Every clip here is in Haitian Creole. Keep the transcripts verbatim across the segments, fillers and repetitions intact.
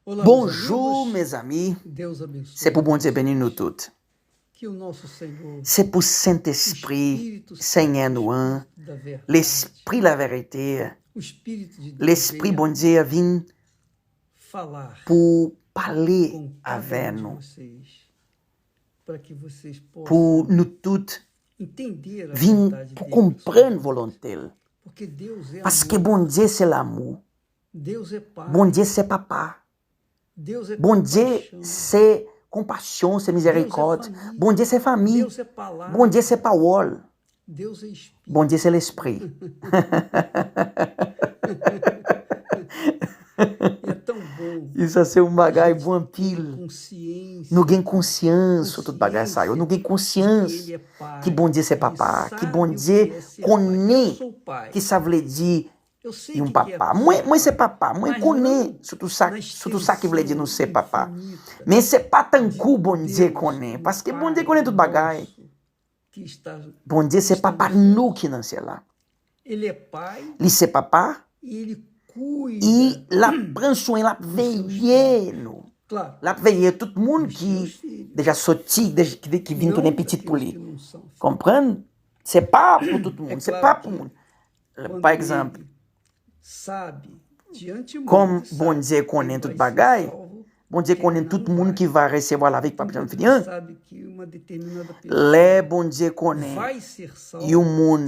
Bonjou, mezanmi. Se pou Bondye beni nou tout. Se pou Sentespri Senyè nou an, Lespri laverite, Lespri Bondye a vin pou pale avè nou, pou nou tout vin pou konprann volonte l. Paske Bondye se lanmou. Bondye se papa. Bondye se konpasyon, se mizerikòd. Bondye se fanmi. Bondye se pawòl. Bondye se lespri. E sa se yon bagay bon anpil. Nou gen konsyans sou tout bagay sa yo. Nou gen konsyans ki Bondye se papa, ki Bondye konnen ki sa vle di yon papa. Mwen, mwen se papa, mwen konnen sou tout sa, sou tout sa ki vle di nou se papa. Men se pa tankou Bondye konnen, paske Bondye konnen tout bagay. Bondye se papa nou ki nan syèl la. Li se papa, e l ap pran swen, l ap veye nou. L ap veye tout moun ki deja soti, dej- ki, ki vin tounen pitit pou li. Konprann? Se pa pou tout moun, se pa pou moun. Pa egzanp, kòm Bondye konnen tout bagay, Bondye konnen tout moun ki va resevwa lavi ki p ap janm fini an. Lè Bondye konnen yon moun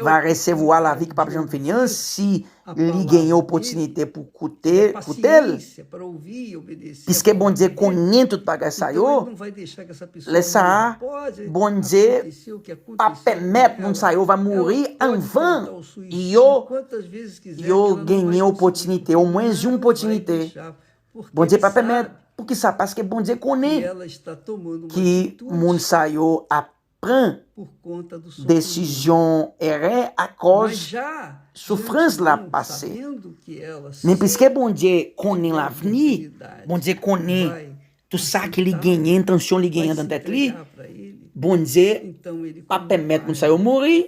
va resevwa lavi ki p ap janm fini an, si li genyen opòtinite pou koute, koute l. Piske Bondye konnen tout bagay sa yo, lè sa a, Bondye pa pèmèt moun sa yo va mouri anvan yo, yo genyen opòtinite, omwen yon opòtinite. Bondye pa pèmèt. Poukisa? Paske Bondye konnen ki moun sa yo ap pran desizyon erè akòz soufrans l ap pase. Men piske Bondye konnen lavni, Bondye konnen tout sa ki li genyen, entansyon li genyen nan tèt li, Bondye pa pèmèt moun sa yo mouri.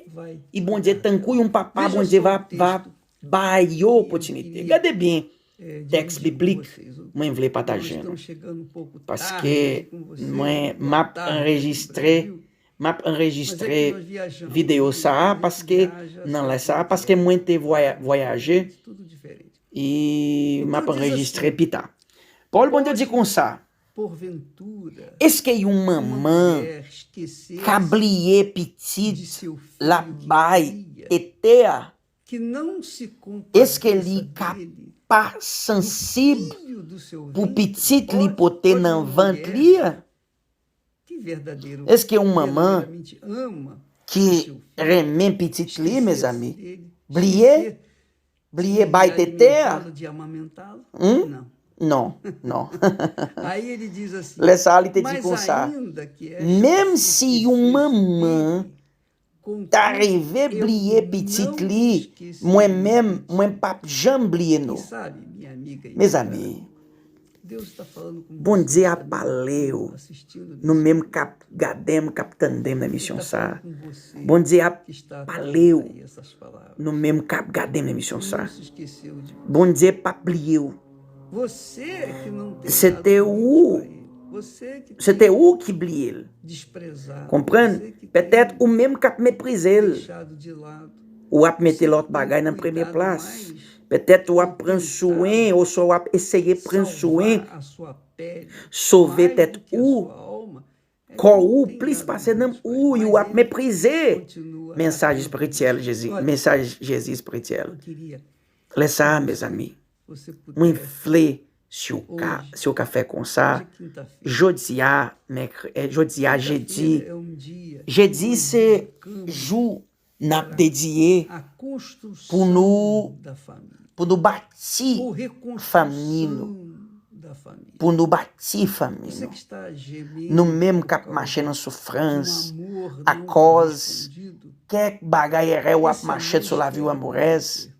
E Bondye, tankou yon papa, Bondye va, va ba yo opòtinite. Gade byen tèks biblik mwen vle pataje an. Paske mwen, m ap anrejistre, m ap anrejistre videyo sa a, paske nan lè sa a, paske mwen te vwaya-, vwayaje, e m ap anrejistre pita. Pawòl Bondye di konsa, èske yon manman ka bliye pitit l ap bay tete a? Èske li ka pa sansib pou pitit li pote nan vant li a? Èske yon manman ki renmen pitit li, mezanmi, bliye, bliye bay tete a? Hmm? Non, non. Lè sa a, li te di konsa, menm si yon manman ta rive bliye pitit li, mwen menm, mwen p ap janm bliye nou. Mezanmi, Bondye ap pale w. Nou menm k ap gade m, k ap tande m nan emisyon sa a, Bondye ap pale w. Nou menm k ap gade m nan emisyon sa a, Bondye p ap bliye w. Se te ou, se te ou ki bliye l. Konprann? Petèt ou menm k ap meprize l. Ou ap mete lòt bagay nan premye plas. Petèt w ap pran swen, oswa w ap eseye pran swen, sove tèt ou, kò ou plis pase nanm ou, e w ap meprize mesaj espirityèl Jezi, mesaj Jezi espirityèl. Lè sa a, mezanmi, mwen vle, si w ka, si w ka fè konsa, jodi a, mèkre-, eh, jodi a, jedi, jedi se jou n ap dedye pou nou, pou nou bati fanmi nou, pou nou bati fanmi nou. Nou menm k ap mache nan soufrans akòz kèk bagay erè w ap mache sou lavi w amorèz,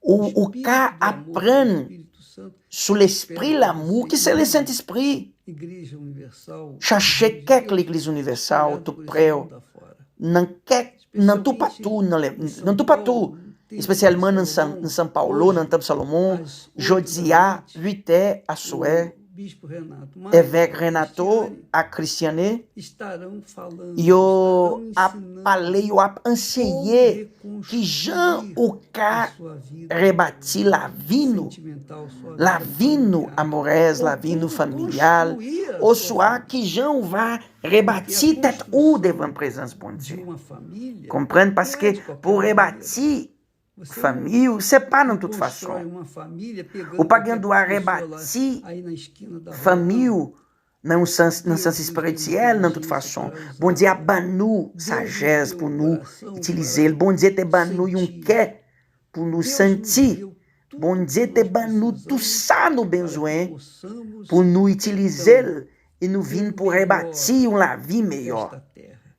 ou, ou ka aprann sou lespri lanmou ki se Lesentespri. Chache kèk legliz inivèsal tou prè w, nan kèk, nan toupatou, nan lè, nan toupatou. espesyalman nan São Paulo, nan Tanp Salomon, jodi a, uit è aswè, Evèk Renato ak Cristiane, yo ap pale, yo ap anseye kijan ou ka rebati lavi nou, lavi nou amorèz, lavi nou familyal, oswa kijan ou va rebati tèt ou devan prezans Bondye. Konprann, paske pou rebati fanmi w, se pa nan tout fason. Ou pa gen dwa rebati fanmi w nan yon sans, nan sans espirityèl, nan tout fason. Bondye ap ban nou sajès pou nou itilize l. Bondye te ban nou yon kè pou nou santi. Bondye te ban nou tou sa nou bezwen pou nou itilize l e nou vin pou rebati yon lavi meyò.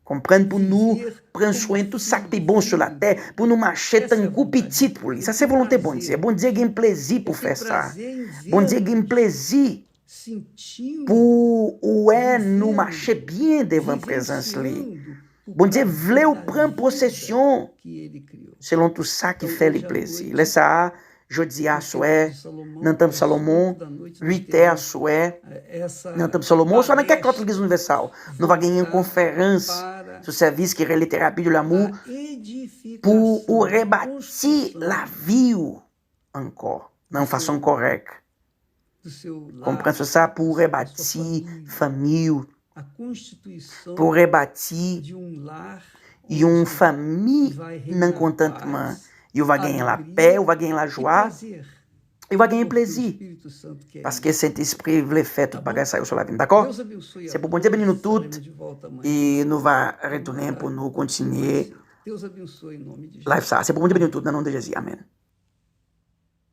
Konprann, pou nou pran swen tout sa k pi bon sou latè, pou nou mache tankou pitit pou li. Sa se volonte Bondye. Bondye gen plezi pou fè sa. Bondye gen plezi pou ou wè nou mache byen devan prezans li. Bondye vle w pran posesyon selon tou sa ki fè li plezi. Lè sa a, jodi a swè, nan Tanp Salomon, uit è aswè, nan Tanp Salomon, oswa nan kèk lòt legliz inivèsal, nou va genyen yon konferans sou sèvis ki rele Terapi de Lamou pou ou rebati lavi w ankò, nan yon fason kòrèk. Konprann sa, pou ou rebati fanmi w, pou ou rebati yon fanmi nan kontantman. Yo va genyen lapè, ou va genyen lajwa, yo va genyen plezi. Paske Sentespri vle fè tout bagay sa yo sou lavi m, dakò? Se pou Bondye beni nou tout, e nou va retounen pou nou kontinye live sa. Se pou Bondye beni nou tout, nan non de Jezi, amèn.